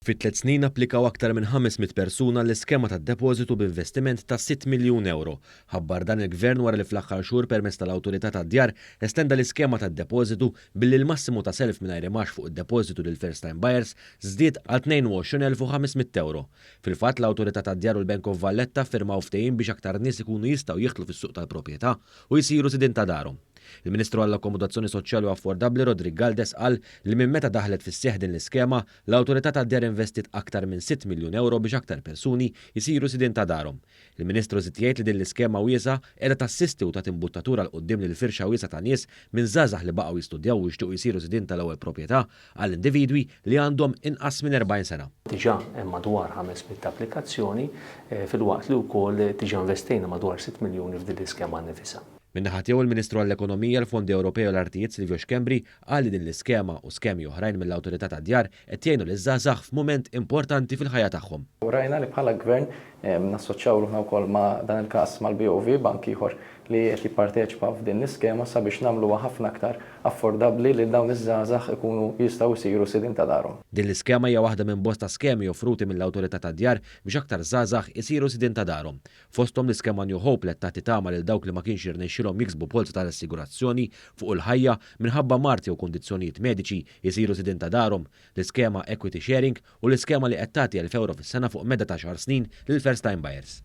Fi tliet snin applikaw aktar minn 500 persuna l-iskema tad-depożitu b'investiment ta' 6 miljun ewro. Ħabbar dan il-Gvern wara li fl-aħħar xhur permezz tal-Awtorità tad-Djar estenda l-iskema tad-depożitu billi l-massimu ta' self mingħajr imgħax fuq id-depożitu lil first time buyers żdied għal 22,500 ewro. Fil-fatt l-Awtorità tad-Djar u l-Bank of Valletta ffirmaw ftehim biex aktar nies ikunu jistgħu jidħlu fis-suq tal-proprjetà u jsiru sidien ta' darhom. Il-Ministru għall-Akkomodazzjoni Soċjali u Affordabbli Roderick Galdes qal li minn meta daħlet fis-seħħ din l-iskema, l-Awtorità tad-Djar investiet aktar minn 6 miljun ewro biex aktar persuni jsiru sidien ta' darhom. Il-Ministru żied jgħid li din l-iskema wiesgħa qiegħda tassisti u tagħti imbuttatura 'l quddiem lil firxa wiesgħa ta' nies minn żgħażagħ li baqgħu jistudjaw u jixtiequ jsiru sidien tal-ewwel proprjetà għal individwi li għandhom inqas minn 40 sena. Diġà hemm madwar 500 applikazzjoni filwaqt li wkoll diġà investejna madwar 6 miljuni f'din l-iskema nnifisha. Min-naħa tiegħu l-Ministru għall-Ekonomija, l-Fondi Ewropej u l-Artijiet Silvio Schembri qal li din l-iskema u skemi oħrajn mill-Awtorità tad-Djar qed jgħinu liż-żgħażagħ f'mument importanti fil-ħajja tagħhom. Rajna li bħala Gvern nassoċjaw ruħna wkoll ma' dan il-każ mal-BOV, bank ieħor li qed jipparteċipa f'din l-iskema sabiex nagħmluha ħafna aktar affordabbli li dawn iż-żgħażagħ ikunu jistgħu jsiru sidien ta' darhom. Din l-iskema hija waħda minn bosta skemi offruti mill-Awtorità tad-Djar biex aktar żgħażagħ isiru sidien ta' darhom. Fosthom l-iskema New Hope li qed tagħti tama lil dawk li ma kienx jirnexxilhom jiksbu polza tal-assigurazzjoni fuq il-ħajja minħabba mard jew kundizzjonijiet mediċi jsiru sidien ta' darhom, l-iskema Equity Sharing u l-iskema li qed tagħti €1,000 fis-sena fuq medda ta' għaxar snin lil first time buyers.